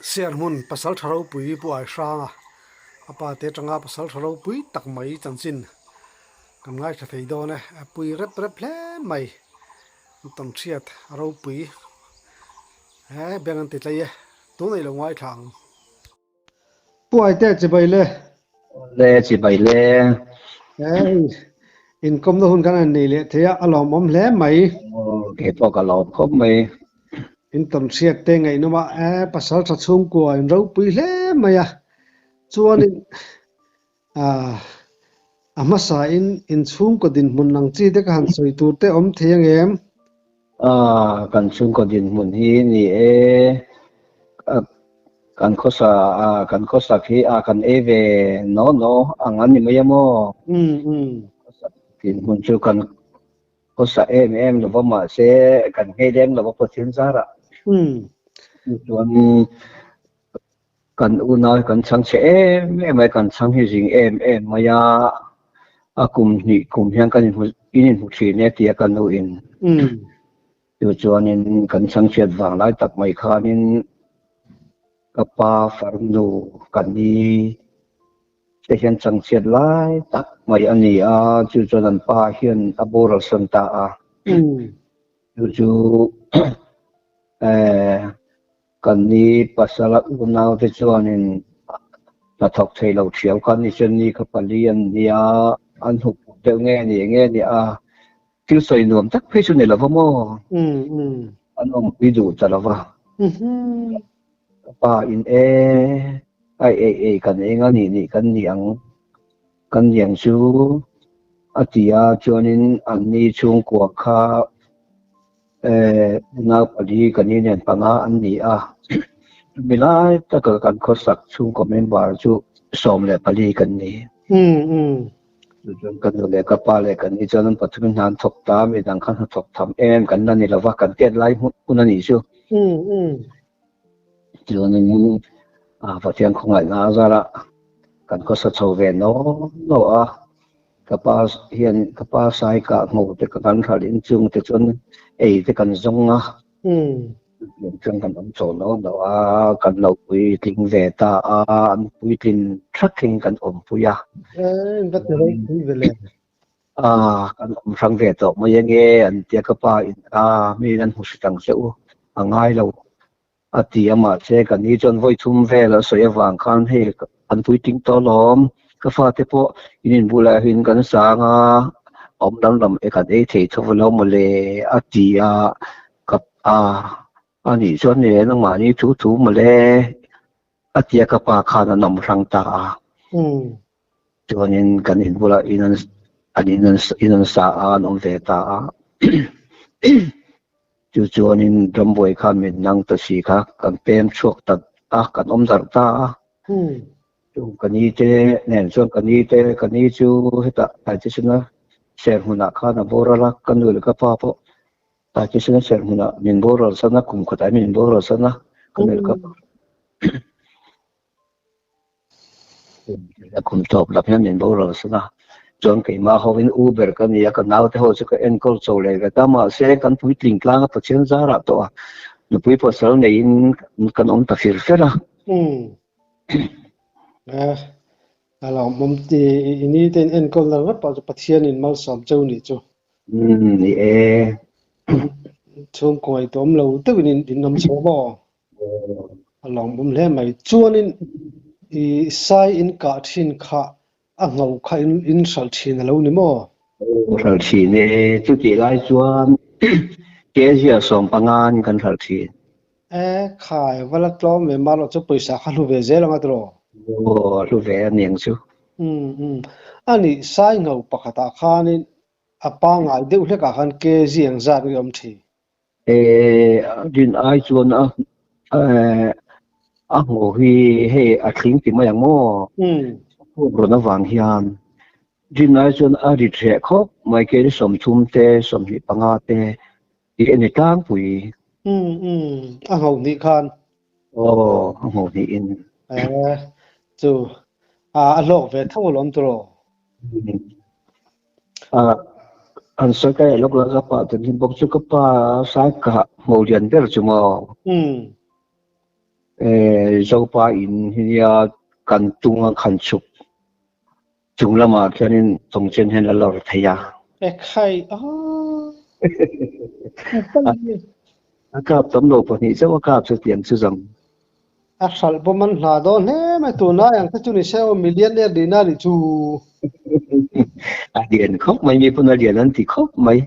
Serhmun Pasaltha ropui Pu Aihranga a pa te atanga Pasaltha ropui tak mai chanchin kan ngaithla thei dawn e, a pui rep rep hle mai tawnhriat a ropui he beng an ti tlei e, tunah i lo ngaithla ang. Pu Aite chibai le. Le chibai le. Hei inkawmna hun kan han nei leh thei a, a lawmawm hle mai. Kei pawh ka lawm khawp mai. In tawnhriat te ngaihnawm a, e pasal tha chhungkua in ropui hle mai a. Chuanin ah a hmasa in in chhungkaw dinhmun ang chi te ka han sawi tur te awm thei ang em? Ah kan chhungkaw dinhmun hi ni e, kan khawsa ah kan khawsak hi ah kan ei ve naw naw ang an ni mai a maw? Khawsak dinhmun chu kan khawsa em em lo va mahse kan nghei lem lo va Pathian zarah. Chuan Kan unau hi kan chhang chhe em em mai, kan chhang hi zing em em mai a, a kum hnih kum hian kan inhmu in inhmu thin e tia ka nu in. Chu chuanin kan chhang chhiat vang lai tak mai khanin ka pa farnu ka ni te hian chhang chhiat lai tak mai a ni a, chu chuan an pa hian a boral sawn ta a. Chu chu eh Kan ni pasal a unau te chuanin hnathawk thei lo thiam kha ni chuan ni kha pali an nia, an huk deuh nge ni eng nge ni a, thil sawi nuam tak phei chu ni lo va maw? An awmpui duh ta lo va. Ka pa in e, ai ei ei kan eng a nih nih kan ni ang, kan ni ang chu a ti a, chuanin an ni chhungkua kha Unau pali kan inen panga an ni a, chumi lai taka kan khawsak chhungkaw member chu 14 kan ni. Chu chuan ka nu leh ka pa leh kan ni chuan an pathumin hna an thawk ta, midang khan hna thawk tham em kan la ni lo va, kan tet lai hun a nih chu. Chuanin Pathian khawngaihna a zarah kan khawsa chho ve naw naw a. Ka pa hian ka pa sai kah hmuh te ka kan hralh in chung te chuan ei te kan zawng a. Chuan kan awm chho lo lo a, kan lo puitling ve ta a, an puitlin thlakin kan awmpui a. Kan awm hrang ve tawh mai ange an tia ka pa in a mi an hmu hrit ang che u a ngai lo. A ti a, mahse ka ni chuan vawi thum vel a sawi avang khan hei an puitling tawh alawm, ka fate pawh in inbulah hian kan sang a, awm lam lam e kan ei thei tho alo mawle a ti a, ka a anih chuan ni e nangmahni thu thu mawle a ti a, ka pa khan an awm hrang ta a. Chuanin kan in bulah in an an in an in an sa a an awm ve ta a chu chuanin rambuai khan min nang ta si kha kan pem chhuak ta a kan awm darh ta a chu ka ni te nen chuan ka ni te ka ni chu hetah Taitesena serhmunah khan a boral a ka nu leh ka pa pawh Taitesena serhmunah min boral san a kum khatah min boral san a ka nu leh ka pa. A kum tawp lam hian min boral san a, chuan keimah ho in u ber ka ni a, ka naute ho chu ka enkawl chho leh vek a, mahse kan puitling tlang a Pathian zarah tawh a, nupui pasal neiin kan awm ta fir fer a. A lawmawm ti i ni te in enkawl na ringawt pawh chu Pathian in malsawm cheu nih chu. Ni e. Chhungkaw ngaihtuah awm lo deuhin in awm chho maw? A lawmawm hle mai. Chuanin i sai in kah thin kha a ngho kha in in hralh thin a lo ni maw? Hralh thin e. Chutih lai chuan kg ah 15 in kan hralh thin. E khai, va la tlawm ve mar loh chu pawisa kha hlu ve zel ang a tiraw? Aw, a hlu ve a niang chu. Umm umm. A nih, sai ngho pakhatah khanin a pangngai deuh hlekah khan kg ang zat nge awm thin? Din ai chuan a a hmuh hi hei a thling ti mai ang maw? Puk rawn avang hian din ai chuan a rit hreh khawp mai kei ni 30 te 25 te tih a ni tlangpui. A ngho hnih khan. Aw a ngho hnih in. Chu a hlawk ve tho alawm tiraw? An sawi ka leh lawk lo ka pa ten hi bawk chu ka pa sai ka hmuh lian ber chu maw. Zopa in hi nia kan tunga khan chhuk chung lamah khianin tawngchen hian a lawr thei a. E khai a. A kap tam lo pahnih chauh a kap chu tiang chu zawng. A hralh bawm an hla dawn hle mai tunlai ang te chu ni se aw millionaire nihna nih chu. A lian khawp mai mi pawn a lian an ti khawp mai.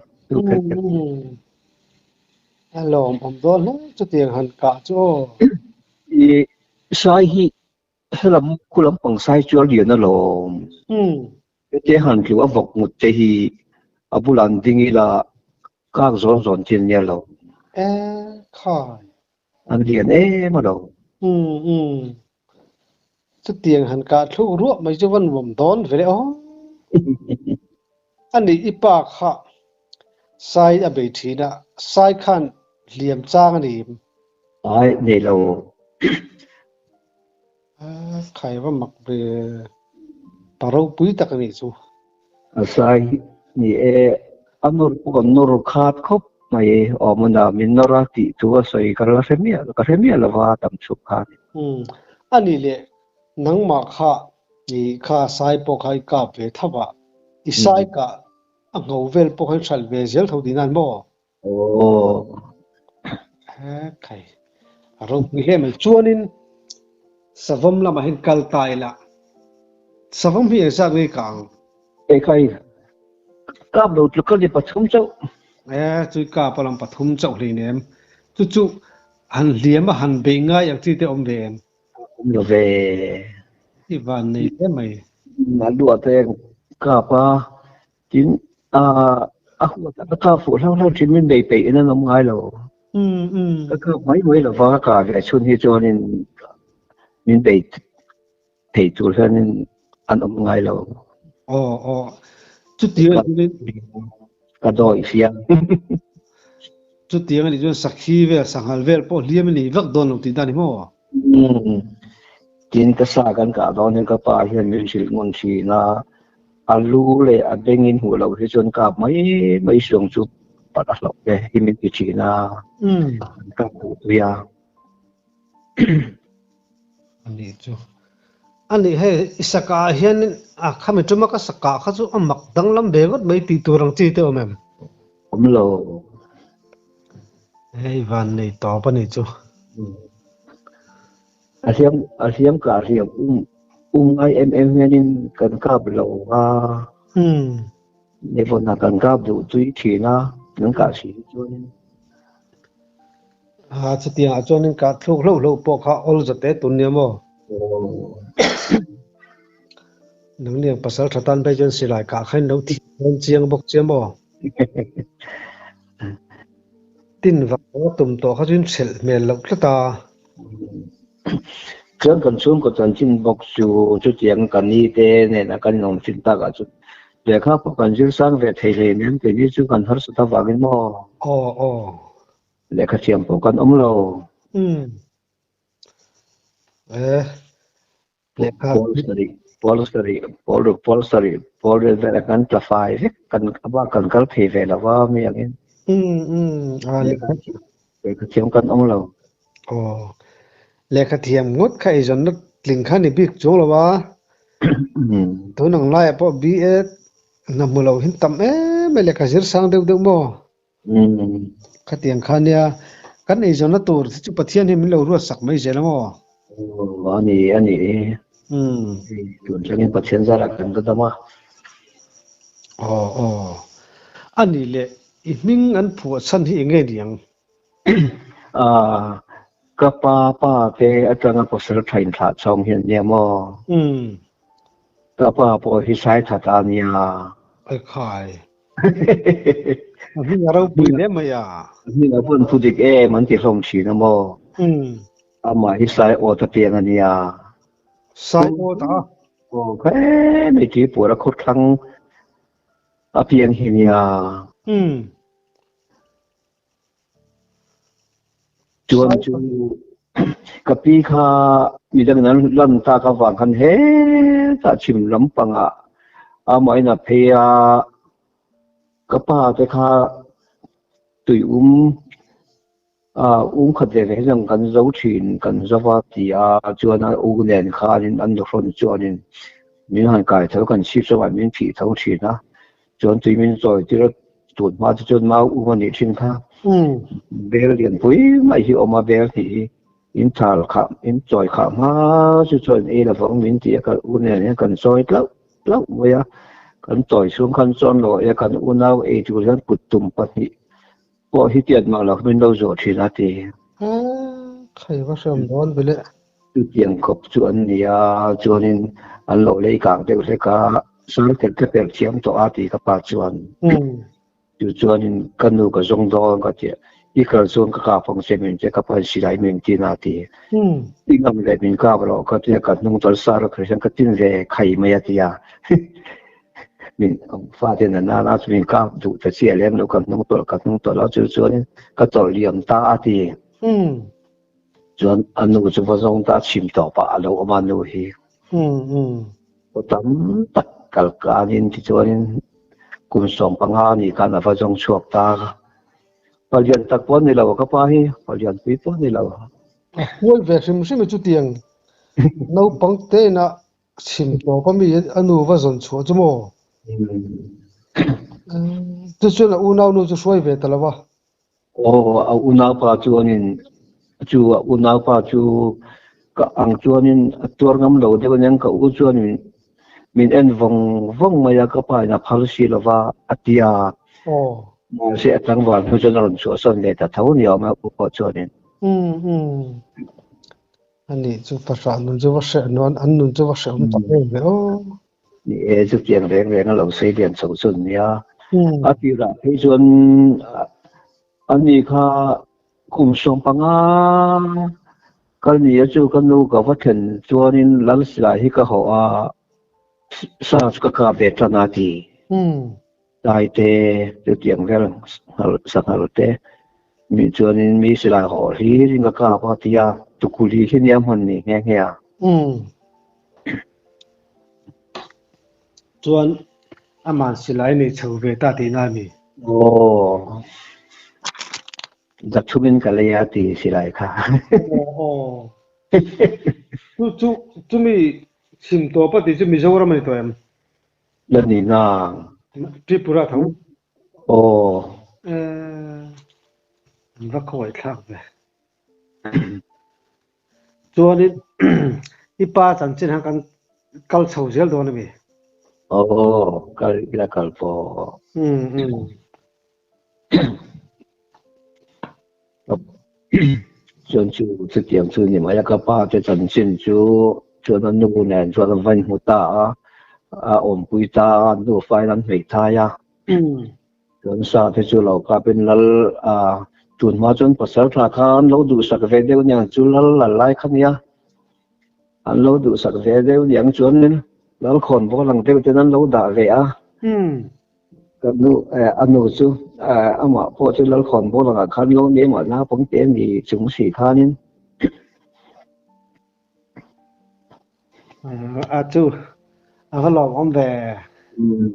A lawm awm dawn hle chutiang han kah chu aw. I sai hi helam khu lampang sai chu a lian alawm. Hete han tlu a vawk ngut te hi a bulah an ding ila kak zawn zawn chi an nia lo. E khai. An lian em a lo. Umm umm. Chutiang han kah thluk ruah mai chu va nuam dawn ve le aw. Ani i pa kha sai a bei thin a, sai khan hliam chang a ni. Ai nei lo. Khai va mak ve pa ropui tak a nih chu. A sai ni e, a nawr pawh kan nawr khat khawp mai awm a na, min nawr a tih chu a sawi ka la hre miah ka hre miah lova tam chhuk khan. Umm a nih leh nangmah kha i kha sai pawh kha i kap ve tho a, i sai kah a ngho vel pawh kha i hralh ve zel tho tih nan maw? Aw. He khai. A ropui hle mai. Chuanin savawm lamah hian kal ta ila. Savawm hi engzat nge ka ang? E khai. Kap lo tluk ka ni pathum chauh. E chui kap a lam pathum chauh hlei nem. Chu chu han hliam a han bei ngai ang chi te awm ve em? Awm lo ve. I van nei hle mai. A luah te kap a Tin, a huat a ka fuh hlau hlau thin min bei peih in an awm ngai lo. Ka kap mai mai lova ka kah ve chhun hi chuanin min bei thei tur hianin an awm ngai lo. Aw aw chutiang a nih ka dawi fiang. Chutiang a nih chuan sakhi vel sanghal vel pawh hliam a ni vak dawn lo tih dan hi maw? Tin ka sa kan kah dawn hian ka pa hian min hrilh ngun thin a. A lu leh a bengin hmuh loh hi chuan kap mai mai suang chu palh a hlauh ve hi min ti thin a, an kap duh tui a. A nih chu. A nih hei i saka ah hian a khami tuma ka saka kha chu a mak danglam ve ngawt mai tih tur ang chi te awm em? Awm lo. Hei van nei tawp a nih chu. A hliam a hliam kah hliam um um ngai em em hianin kan kap lo a, nevawnah kan kap duh tui thin a, kan kah si hi chuanin. A chutiangah chuanin kah thluk hlauh hlauh pawh kha awl zat e tun nia maw? Nangni ang pasal tha tan phei chuan silai kah kha in lo thih dawn chiang bawk che maw? Tin vang a tum tawh kha chu in hrelh hmel loh tlat a. Chuan kan chhungkaw chanchin bawk chu chutiang ka ni te nena kan inawm thin takah chu lehkha pawh kan zir sang ve thei hlei nem keini chu kan harsat avangin maw? Aw aw. Lehkha thiam pawh kan awm lo. Umm. Eh. Lehkha Pawl sarih pawl sarih pawl ruk pawl sarih pawl riat velah kan tla fai vek kan a bak kan kal thei ve lo va mi angin. Umm umm a lehkha lehkha thiam kan awm lo. Aw lehkha thiam ngawt kha eizawnna tling kha ni bik chuang lo a. Tun ang laiah pawh BA hna hmu lo hin tam em mai lehkha zir sang deuh deuh maw? Khatiang kha nia kan eizawnna tur te chu Pathian hi min lo ruat sak mai zel a maw? Aw a ni a ni. Tun thlengin Pathian zarah kan la dam a. Aw aw. A nih leh i hming an phuah chhan hi eng nge ni ang? Ka pa pa te atanga pasal tha inthlah chhawng hi an nia maw? Ka pa pawh hi sai that a nia. Ekhai. A hming a ropui hle mai a. A hming a vawn thu dik em an ti hlawm thin a maw? Amah hi sai awt a piang a nia. Sai awt a? Aw kha em mai tui puar a khawthlang a piang hi nia. Chuan chu ka pi kha midangin an lan tak avang khan hetah chhim lampangah amahin a phei a, ka pa te kha tuium. Um khat ve ve hi chuan kan zo thin, kan zo va ti a, chuan a u nen khanin an nuhrawn chuanin min han kai tho, kan chhip chauh ah min phih tho thin a, chuan tui min chawi tir a, tun hma te chuan mau um a nih thin kha. Bel lianpui mai hi awm a, bel hnih hi in thal khah, in chawi khah hma chu chuan ei lo vang min ti a, kan u nen hian kan chawi tlauh tlauh mai a, kan chawi chhung khan chuan lo e kan unau ei tur hian kut tum pahnih Pawh hi tiat mah lo min lo zawh thin a ti. Khai va hreawm dawn ve le. Chutiang khawp chu an ni a, chuanin an lo lei kang deuh hlek a, sir tel ka per thiam tawh a ti ka pa chuan. Chu chuanin ka nu ka zawng dawn ka ti a, i kal chuan ka kap ang che min ti a, ka pa in silai min tin a ti. I ngam leh min kap rawh ka ti a, ka hnung tal sar a kher hian ka tin ve khai mai a ti a. Min fate na nana chu min kap duh ta chiah lem lo ka hnung tawlh ka hnung tawlh a chu chuan ka tawlh liam ta a ti. Chuan a nu chu va zawng ta chhim tawh pah a lo awm a nu hi. Aw tam tak kal kanin tichuanin kum 15 ni khan a va zawng chhuak ta. Palian tak pawh a ni lo ka pa hi, palian pui pawh a ni lo. A huai ve hrim hrim hi chutiang naupang te inah Chhim tawp a mi a nu va zawn chhuah chu maw? Chu chuan a unau nu chu hruai ve ta lo a. Aw, a unaupa chuanin chu a unaupa chu ka ang chuanin a tuar ngam lo deuh aniang ka u chuanin min en vawng vawng mai a ka pa in a phal si lo va a ti a. Mahse a tlangval hnu chuan a rawn chhuahsawn leh ta tho ni awm a u pawh chuanin. A nih chu fahrah nun chu va hreh nuan an nun chu va hrehawm tak em ve aw. Ni e, chutiang reng reng a lo sei lian chho chu nia. A tirah phei chuan a ni kha kum 15 kal ni a chu ka nu ka va thlen chuanin lal silai hi ka hawh a, sa chu ka kap ve tan a ti. Tai te, chutiang vel sanghal te, mi chuanin mi silai haw hlir in ka kap a tia tukuli hi nia hman ni nghe nghe a. Chuan aman silai nei chho ve ta tihna a ni. Aw, zathumin ka lei a ti silai kha. Aw, chu chu chumi chhim tawp a tih chu Mizoram a ni tawh em? La ni nang. Tripura tho. Aw. An va khawngaih thlak ve. Chuanin i pa chanchin han kan kal chho zel dawn a mi? Aw, kal ila kal pawh. Chuan chu chutiang chu ni mai a, ka pa te chanchin chu chuan a nu nen chuan a va inhmu ta a, a awmpui ta a, an nufa in an hmeithai a. Chuan sa te chu lo kapin lal a tun hma chuan pasal tha kha an lo duhsak ve deuh niang chu lal lal lai kha nia, an lo duhsak ve deuh niang chuan lal khawnbawl ang deuh ten an lo dah ve a. Ka nu eh a nu chu eh amah pawh chu Lalkhawnbawl angah khan lo nem a naupang te ni chung si khanin. A chu a va lawm awm ve.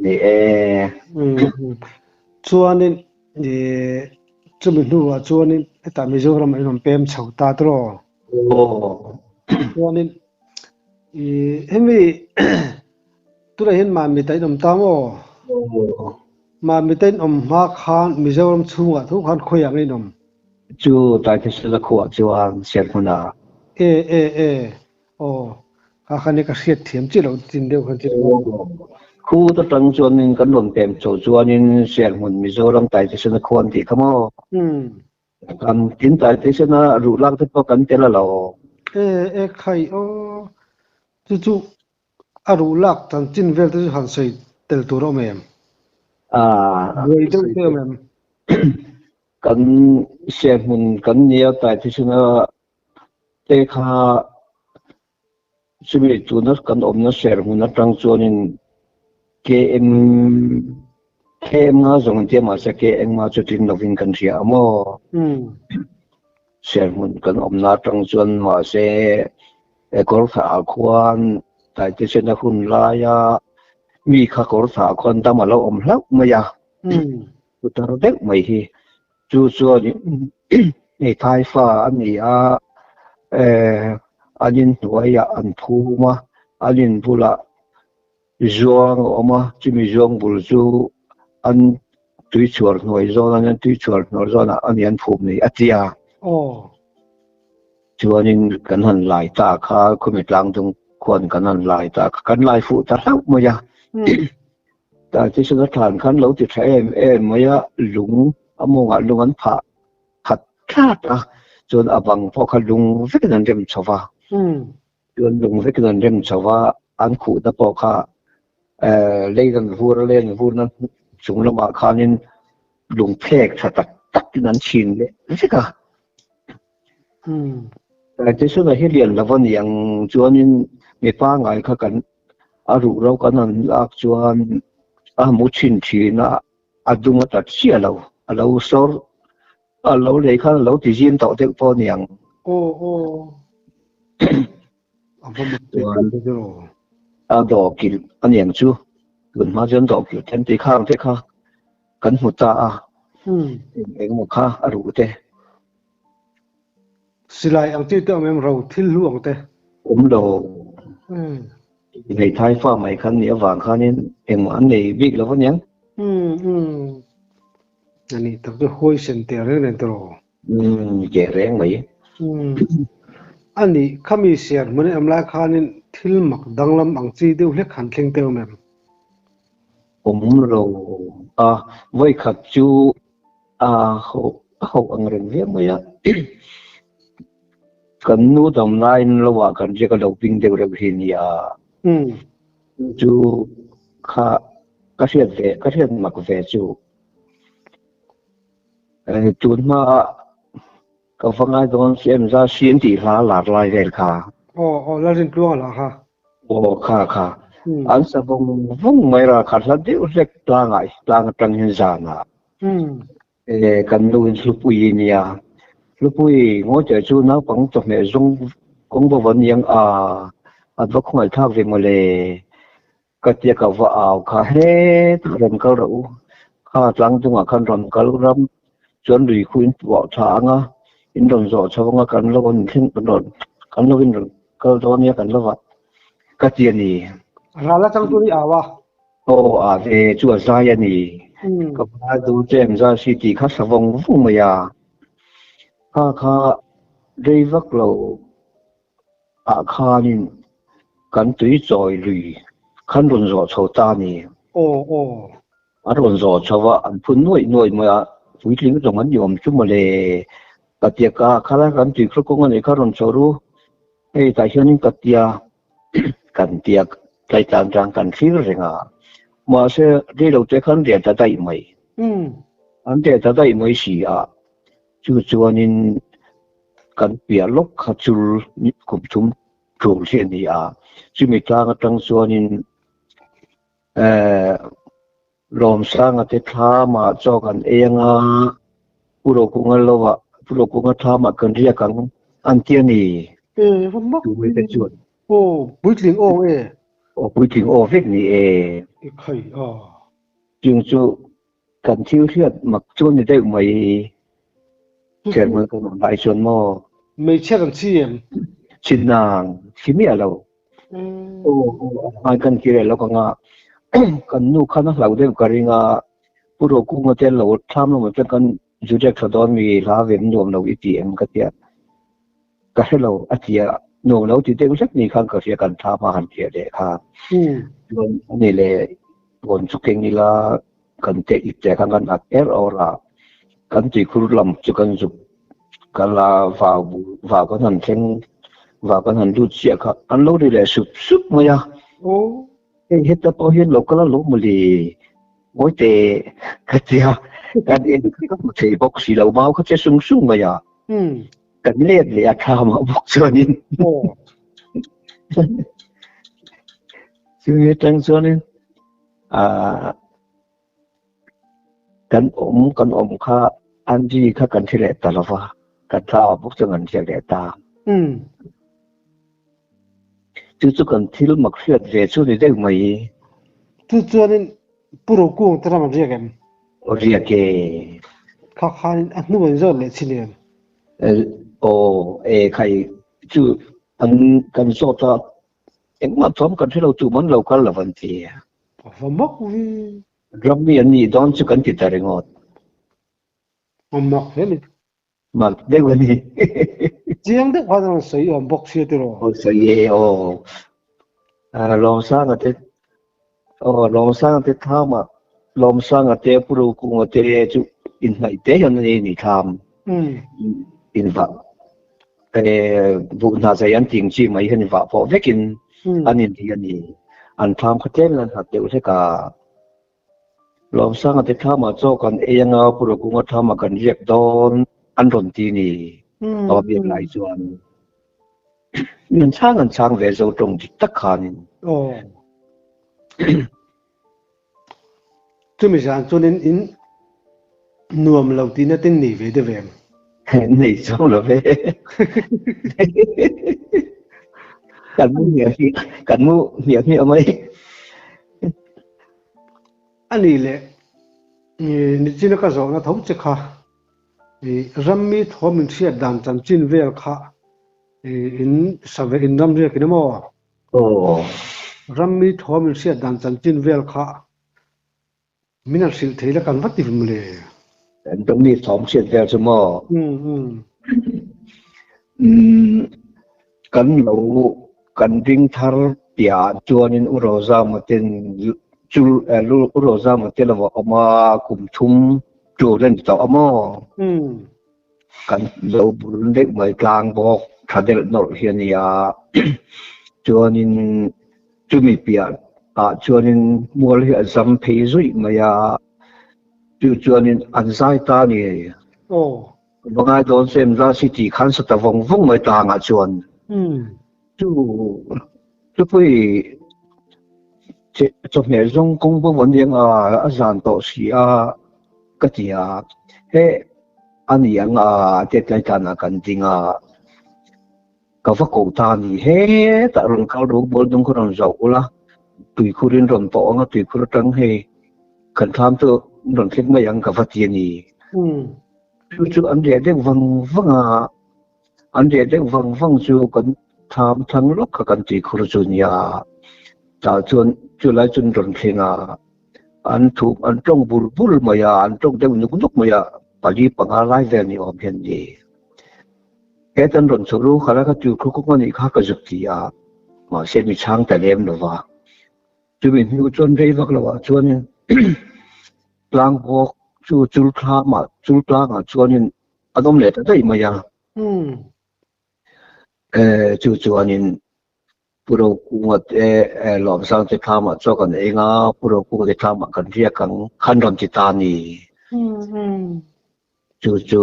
Ni e. Chuanin ih chumi hnuah chuanin hetah Mizoram ah in rawn pem chho ta tawh. Aw. Chuanin ih hemi Tunah hian Mamita in awm ta maw? Mamita in awm hma khan Mizoram chhungah tho khan khawiah nge in awm? Chu Taitesela khuah chuan Serhmunah. E e e aw kha khan i ka hriat thiam chiah lo tin deuh khan chiah lo. Khu atang chuanin kan rawn pem chho chuanin Serhmun Mizoram Taitesela khua an tih kha maw? Kan tin Taitesena ruh lak te pawh kan tel a lo. E e khai aw chu chu A ruh lak chanchin vel te chu han sawi tel tur a awm em? Buai deuh te awm em? Kan serhmun kan nia Taithisena te kha chumi tuna kan awmna serhmun atang chuanin KM KM nga zawng an tia mahse KM nga chu tling lovin kan hria a maw? Serhmun kan awmna atang chuan mahse He kawr thlah khuan Taitesena hun laia mi kha kawr thlah khuan dam a lo awm hlauh mai a, putar deuh mai hi. Chu chuan Hmeithai fa a ni a, an inhnuaiah an phum a, an in bulah zuang a awm a, chumi zuang bul chu an tuichhuar hnuai zawn a nia, tuichhuar hnuai zawnah a ni an phum ni a ti a. Chuanin kan han lai ta kha khawmi tlangdung khuan kan han lai ta kha kan lai fuh ta hlauh mai a. Tah chuan a thlan khan lo ti tha em em mai a, lung a mawngah lung an phah khat tlat a, chuan a bang pawh kha lung vekin an rem chho va, chuan lung vekin an rem chho va, an khuhna pawh kha lei an vur a, lei an vurna chung lamah khanin lung phek tha tak takin an chhin leh vek a. Taitesuna hi lian lo a ni ang chuanin mi pangngai kha kan a ruh ro kan han lak chuan a hmu thin thin a, a dung a ta chiah lo, a lo sawr a lo lei khan a lo ti zim tawh deuh pawh a ni ang. Aw aw a va mak ve Chuan tak ve aw. a dawhkilh a ni ang chu, tun hma chuan dawhkilh then tih khang te kha kan hmu ta a, eng engemaw kha a ruh te. Silai ang chi te awm em ro thil hlu ang te? Awm lo. Hmeithai fa mai khan nih avang khanin engmah an nei bik lo aniang. A nih tak chu huaisen teh reng reng tawh rawh. Teh reng mai. A nih khami siar hmun em lai khanin thil mak danglam ang chi deuh hlek han thleng te awm em? Awm lo. A vawikhat chu A ho a ho ang reng viau mai a. Kan nu dam laiin lo ah kan riak a lo ping deuh reuh hi nia. Chu kha ka hriat ve ka hriat mak ve chu. Tun hma ah ka va ngai dawn si em za si an tih hla lar lai vel kha. Aw aw Lalrintluanga lah kha. Aw kha kha. An sa vawng vawng mai ra kha hla deuh hlek tlangah tlang atang hian zanah. E kan nu in Hlupui nia. Hlupui ngawi teh chu naupang chawhmeh zawng kawng va va niang a, an va khawngaih thlak ve mawle. Ka tia ka va au kha hetah rawn kal rawh u, kha tlang chungah khan rawn kal ram chuan lui khu in puah tha ang a, in rawn zawh chho ang a kan lo in thleng rawn kan lo in rawn kal dawn nia kan lo va ka ti a ni. Ral atang chu i au a. Aw a ve chu a zai a ni. Ka pa du chem zai si tih kha sa vawng vawng mai a. Kha kha rei vak lo. Ah khanin kan tui chawi lui khan rawn zawh chho ta a ni. Aw aw. An rawn zawh chho a, an phun nuaih nuaih mai a, puitling zawng an ni awm chu mawle. Ka tia ka khala kan tui khur kawng a nih kha rawn chho ru, hei tah hianin ka tia kan tia tlaitlan tang kan thlir reng a, mahse reilo te khan riah ta daih mai. An riah ta daih mai si a, chu chuanin Kan piah lawk kha chul kum thum tul hi a ni a, chumi tlang atang chuanin eh Lawmsanga te thlamah chaw kan ei anga Pu Rokunga lovah Pu Rokunga thlamah kan riak ang an ti a ni. E va mak Chu te chuan. Aw puitling aw e. Aw puitling aw vek ni e. I khai a. Chung chu Kan thil hriat mak chu a ni deuh mai. Chairman kan awm lai chuan maw? Hmeichhia kan chhi em? Chhi nang, chhi miah lo. Aw aw a hmai kan kir leh lawk ang a, kan nu khan a hlauh deuh ka ring a, Pu Rokunga te lo thlam lamah chuan kan zuriak tha dawn mi hla vem nuam lo i ti em ka tia. Ka hre lo a ti a, nuam lo ti deuh hlek ni khan ka hria kan thlam a han hriat leh kha. Chuan ani leh puan chu keng ila kan te ip te khan kan at er awr a, kan tuikhur lam chu kan zuk kal a, vau vau kan han thleng vau kan han lut chiah kha an lo ri leh sup sup mai a. Hei heta pawh hian lo kal a lo mawle ngawi teh ka tia kan en ka hmu thei bawk si lo mau kha che sung sung mai a. Kan let leh a tha mah bawk chuanin chumi atang chuanin ah kan awm kan awm kha Angie kha kan hre leh ta lova kan thla ah bawk chuan kan hriat leh ta. Chu chu kan thil mak hriat ve chu ni deuh mai. Chu chuanin Pu Rokung te ram an riak em? Aw riak e. Kha khanin a hnu an zawt leh chin em? Aw e khai chu an kan zawt a, engmah thawm kan hre lo tum an lo kal lo an ti. A va mak ve. Ram mi an nih dawn chu kan ti ta ringawt. A mak hle mai. Mak deuh a ni. Chiang deuh khan a rawn sawi awm bawk sia tiraw? Aw sawi e aw. Lawmsanga te aw Lawmsanga te thlamah Lawmsanga te Pu Rokunga te chu inhnaih te hian a ni ni thlam invah buh hna zai an ting chi mai hian invah pawh vekin an inti a ni. An thlam kha tlem an nghat deuh hlek a. Lawmsanga te thlamah chaw kan ei anga Pu Rokunga thlamah kan riak dawn an rawn ti ni. A va biak lai chuan an chhang an chhang ve zo tawng dik tak khanin. Aw. Chumi zan chuanin in nuam lo tihna te nei ve deuh em? Nei chuang lo ve. Kan mu hmiah hmiah, kan mu hmiah hmiah mai. A nih leh, nichina ka zawhna tho che kha, rammi thawm in hriat dan chanchin vel kha in sa ve in ram riakin emaw? Aw. Rammi thawm in hriat dan chanchin vel kha Min han hrilh thei la kan va ti vum le. Kan tawngmi thawm hriat vel chu maw? Umm kan lo kan ding thar piah chuanin U Rozama ten chu U Rozama te lo a awm a kum thum tur a ni tawh a maw? Kan lo bul deuh mai tlang bawk tha deuh nawlh hi a nia chuanin Chumi piah ah chuanin mual hi a zam phei zuih mai a, chu chuanin an zai ta a ni. Aw. Va ngai dawn che em za si tih khan sa ta vawng vawng mai tlangah chuan. Chu chupui chawhmeh zawng kawng bo an eng a, a zan tawh si a ka ti a, he a ni ang a tetlai tlanah kan ding a. Ka va koh ta a ni. Hetah rawn kal rawh u, ball dum kha rawn zauh ula, tuikhur in rawn pawh ang a, tuikhur atang hei kan thlam chu rawn thleng mai ang ka va ti a ni. Chu chu an reh deuh vang vang a, an reh deuh vang vang chu kan thlam thlang lawk kha kan tuikhur chu nia. Tah chuan chulai chuan rawn thleng a, an thup an tawng bur bur mai a, an tawng deuh nuk nuk mai a, pali panga lai vel ni awm hian ni. He tan rawn chho ru khala ka tu khu kawng anih kha ka zuk ti a, mahse mi chhang ta lem lo va. Chumi hnu chuan rei vak lo ah chuanin tlang bawk chu chul thlamah chul tlangah chuanin an awm leh ta daih mai a. Chu chuanin Pu Rokunga te Lawmsang te thlamah chuan kan eng a, Pu Rokunga te thlamah kan riak ang khan rawn ti ta a ni. Chu chu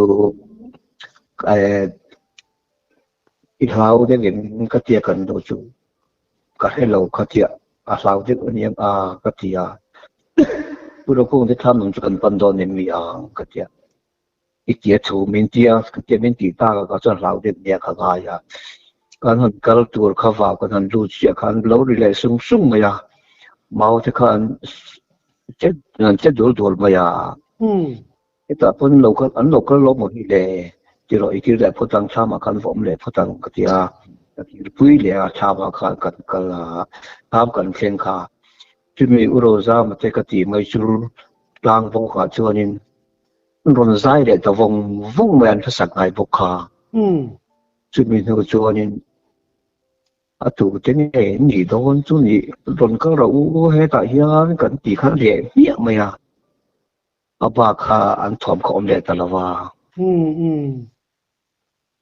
i hlau deuhin ka tia kan duh chu ka hre lo kha tia a hlau deuh a niang a ka ti a. Pu Rokunga te thlam ang chu kan pan dawn em mi ang ka tia. I tia thu min tia ka tia min tih tak ah chuan hlau deuh nia ka ngai a. Kan han kal tur kha vau kan han lut chiah khan lo ri leh sung sung mai a, mau te kha an che an che dul dul mai a. Hetah pawn lo kal an lo kal lo maw hi le ti rawh i kir leh phawt ang thlamah khan va awm leh phawt ang ka ti a, ka kirpui leh a thlamah khan kan kal a, thlam kan thleng kha chumi U Rozama te ka tih mai chu tlang bawkah chuanin Rawn zai leh ta vawng vawng mai an hmasak ngai bawk kha. Chumi hnu chuanin a tute nge nih dawn chu nih rawn kal rawh u hetah hian kan tih khan reh hmiah mai a, a bak kha an thuam kha awm leh ta lo va.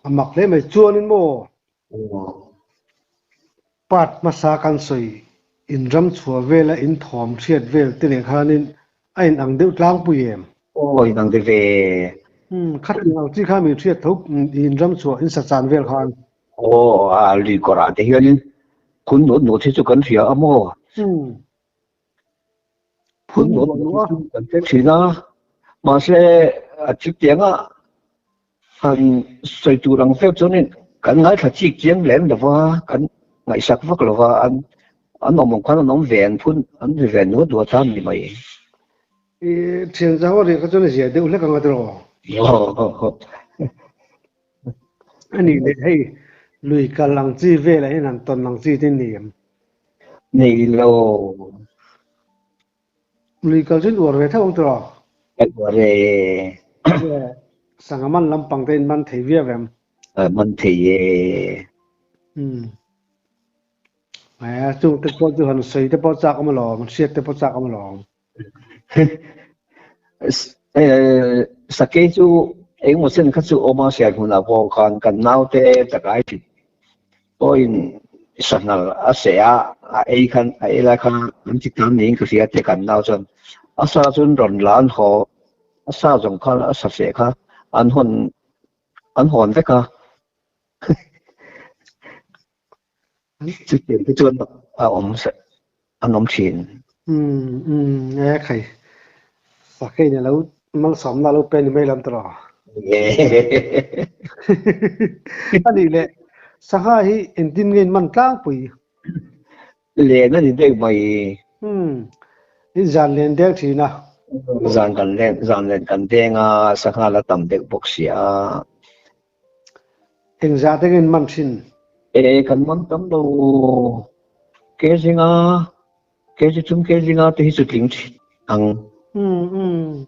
A mak hle mai chuanin maw? Part hmasa kan sawi in ram chhuah vela in thawm hriat vel te nen khanin a in ang deuh tlangpui em? Aw in ang deuh ve. Khatin ang chi kha min hriat tho in ram chhuah in sa chan vel khan. Aw a lui kawrah te hianin phun nuat nuat hi chu kan hria a maw? Phun nuat nuat hi chu kan hre thin a, mahse a chutianga Han sawi tur ang vel chuanin kan ngaithla chik chiang lem lo va, kan ngaihsak vak lo va, an an awm ang khan an awm ve an phun an ri ve nuat nuat a ni mai. I thian zau a riah kha chuan a zia deuh hlek ang a tiraw? Aw. A nih leh hei lui kal ang chi velah hian han tawn ang chi te ni em? Nei lo. Lui kal chu in uar ve theuh ang tiraw? Kan uar e. Sangha man lampang te in man thei viau em? Man thei e. Umm. Chung te pawh chu han sawi te pawh chak awm alawm, han hriat te pawh chak awm alawm. Sakei chu engemaw chen kha chu awm a sial hmunah pawh khan kan naute chakai thit pawhin sanghal a seh a, a ei khan a ei lai khan an ti tam niin ka hria te kan nau chuan a sa chuan rawn la an haw a sa zawng khan a sa seh kha an hawn an hawn vek a. Chutiang te chuan a awm an awm thin. Umm umm e khai sakei ni lo malsawmna lo pe ni mai lam tawh. Ani le sangha hi engtin nge in man tlangpui? Len a ni deuh mai. Umm in zan len deng thin a. Zan kan len zan len kan deng a sangha la tam deuh bawk sia. Engzah te ngen man thin? E, kan man tam lo. Kg nga, kg thum kg nga te hi chu tling thin ang. Um um.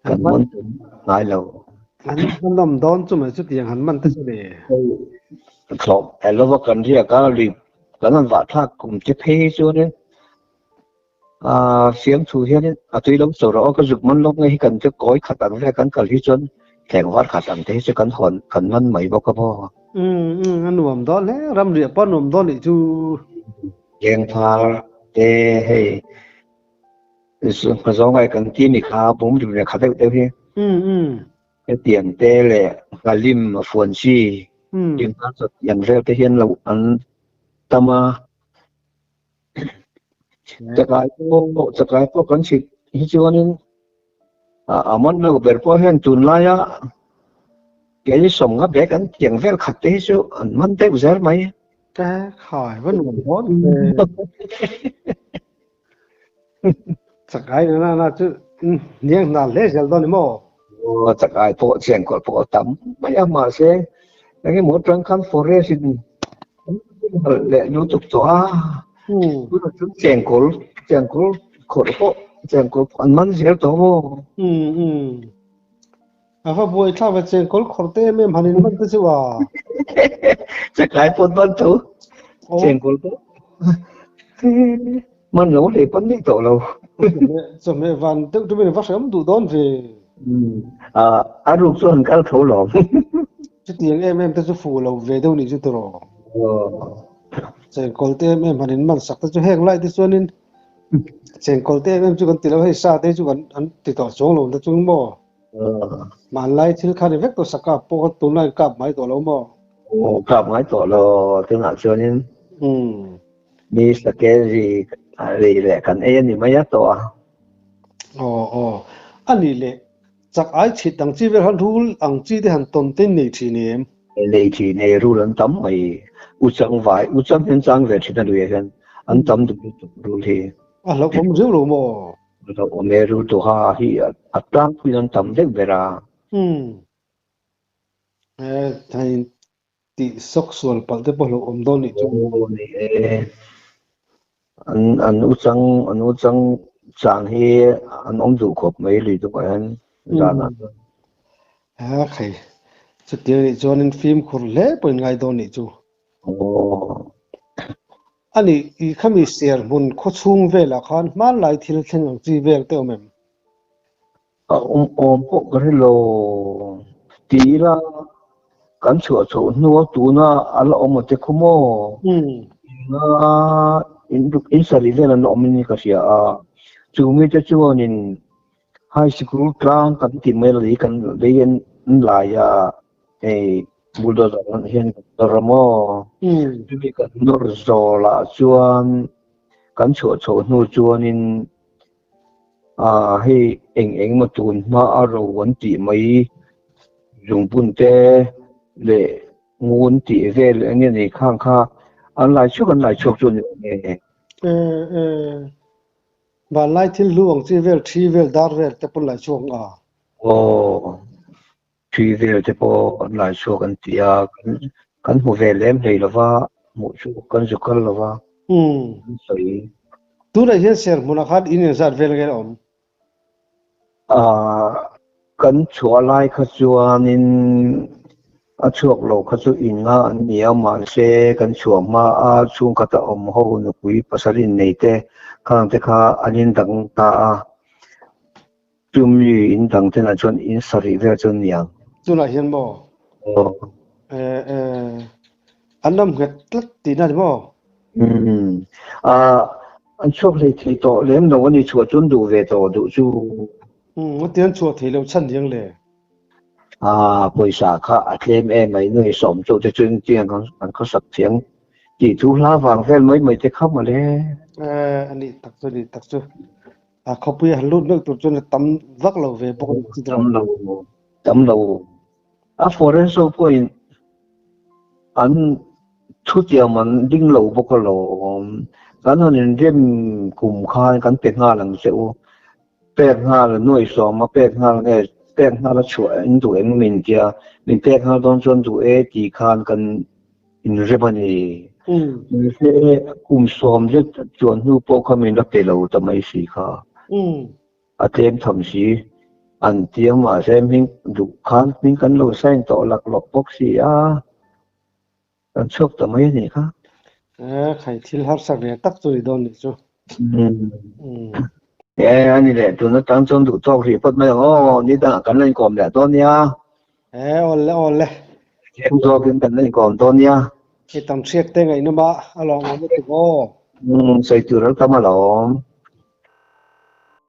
Kan man tam ngai lo. An man awm dawn chu mai chutiang han man te chu le. Thlawp lova kan riak a, lui kan han vah thlak kum te phei hi chuanin Fiamthu hianin a tui lo chauh rawh aw, ka zuk man lawk nge hi kan chu kawi khat ang vel kan kal hi chuan thleng var khat ang te hi chu kan hawn kan man mai bawk a maw. Umm umm a nuam dawn hle, ram riah pawh a nuam dawn nih chu. Lengphar te hei hmazawngai kan ti ni kha bum rim leh kha deuh deuh hi. Umm umm. Hetiang te leh nghalim a fuan chi lengphar chawt ang vel te hian lo an tam a. Chakai pawh chakai pawh kan chhit hi chuanin a man lo ber pawh hian tunlaia kei sawmnga bag an tiang vel khat te hi chu an man deuh zel mai. Ka khai va nuam dawn ve. Chakai na na chu hniang hna hle zel dawn ni maw? Aw chakai pawh chengkawl pawh a tam mai a mahse engemaw atang khan forest in leh lutuk tawh a tunah chuan chengkawl chengkawl khawrh pawh chengkawl pawh an man zel tawh maw a va buai thlak ve chengkawl khawrh te em em han in man te chu a chakai pawh man tho chengkawl pawh man lo hlei pawn nih tawh lo chawhmeh van deuh chu min va hreawm duh dawn ve a ruk chu han kal tho lawm Chutiang em em te chu fuh lo ve deuh nih chu tawh. Chengkawl te em em han in man sak te chu heng lai te chuanin chengkawl te em em chu kan ti lo hei sa te chu kan an ti tawh chuang lo te chung maw. Hmanlai thil kha ni vek tawh sa kap pawh kha tunlai in kap mai tawh lo maw. Aw kap ngai tawh lo tunah chuanin mi sake ri ri leh kan ei a ni mai a tawh a. Aw aw a nih leh Chak ai chhit ang chi vel khan rul ang chi te han tawn te nei thin em? Nei thin e, rul an tam mai. U chang vai, u chang hian chang ve thin a luiah hian an tam duh lutuk rul hi. A hlauhawm riau lo maw? Hlauhawm e, rul tuha hi a tlangpuiin an tam deuh ber a. Umm. E, thain tih sawk sual palh te pawh hlauhawm dawn nih chu. Aw ni e. An an u chang an u chang chang hi an awm duh khawp mai lui deuh ah hian zanah chuan. A khai chutiang nih chuanin fimkhur hle pawhin ngai dawn nih chu. Aw. Ani i khami ser hmun khawchhung velah khan hmanlai thil thleng ang chi vel te awm em? A awm awm pawh ka hre lo ti ila kan chhuah chhoh hnua tuna a la awm ate khu maw? Ina in in sarih vel an la awm in ka hria a, chu mite chuanin high school tlang kan ti mai lei kan lei an lai a hei bulldozer hian kan nawr a maw? Chumi kan nawr zawlah chuan kan chhuah chhoh hnu chuanin Ah hei eng eng maw tun hma a ro an tih mai zungbun te leh ngun tih vel eng nge ni khang kha an lai chhuak an lai chhuak chu a ni awm e. E e vanlai thil hlu ang chi vel thi vel dar vel te pawn lai chhuak ang a. Aw. Ṭhi vel te pawh an lai chhuak an ti a, kan hmu ve lem hlei lo va, hmuh chu kan zu kal lo va, an sawi. Tunah hian serhmunah khan in inzat vel nge awm? Kan chhuah lai kha chuanin a chhuak lo kha chu in nga an ni a, mahse kan chhuah hma a chhungkhata awm ho nupui pasal innei te khang te kha an indang ta a. Chumi in dang te lah chuan in sarih vel chu an ni ang. Tunah hian maw? Aw. Eh eh, an lam nghet tlat tihna ni maw? Umm, ah, an chhuak hlei thei tawh lem lo a ni, chhuah chu an duh ve tawh duh chu. Umm, engtin an chhuah thei lo chhan diang le? Ah, pawisa kha a tlem em mai, nuai sawm chauh te chu engtin an khawsak thiang tih thu hla vang vel mai mai te kha mawle. Eh, a nih tak chu, a nih tak chu. A khawpui a han lut meuh tur chuan a tam vak lo ve bawk a ni chi Tam lo, tam lo. A forest ho pawhin an thutiam an ding lo bawk alawm. Kan han inrem kum khan kan pe nghal ang che u. Pek nghal nuai sawm a pek nghal nge pek nghal a chhuah in duh eng min tia min pek nghal dawn chuan duh e tih khan kan Inrem a ni. Mahse kum sawm zet chuan hnu pawh kha min la pe lo ta mai si kha. A tlem tham si. An tia mahse hming duh khan hming kan lo sign tawh laklawk bawk si a, kan chhuak ta mai a nih kha. Khai thil harsa ve tak chu ni dawn nih chu. E a ni leh tun atang chuan duh tawk rih phawt mai ang aw, ni dangah kan la inkawm leh dawn nia. E awle awle. Tlem zawkin kan la inkawm dawn nia. I tam hriat te ngaihnawm a, a lawmawm lutuk aw. Sawi tur an tam alawm.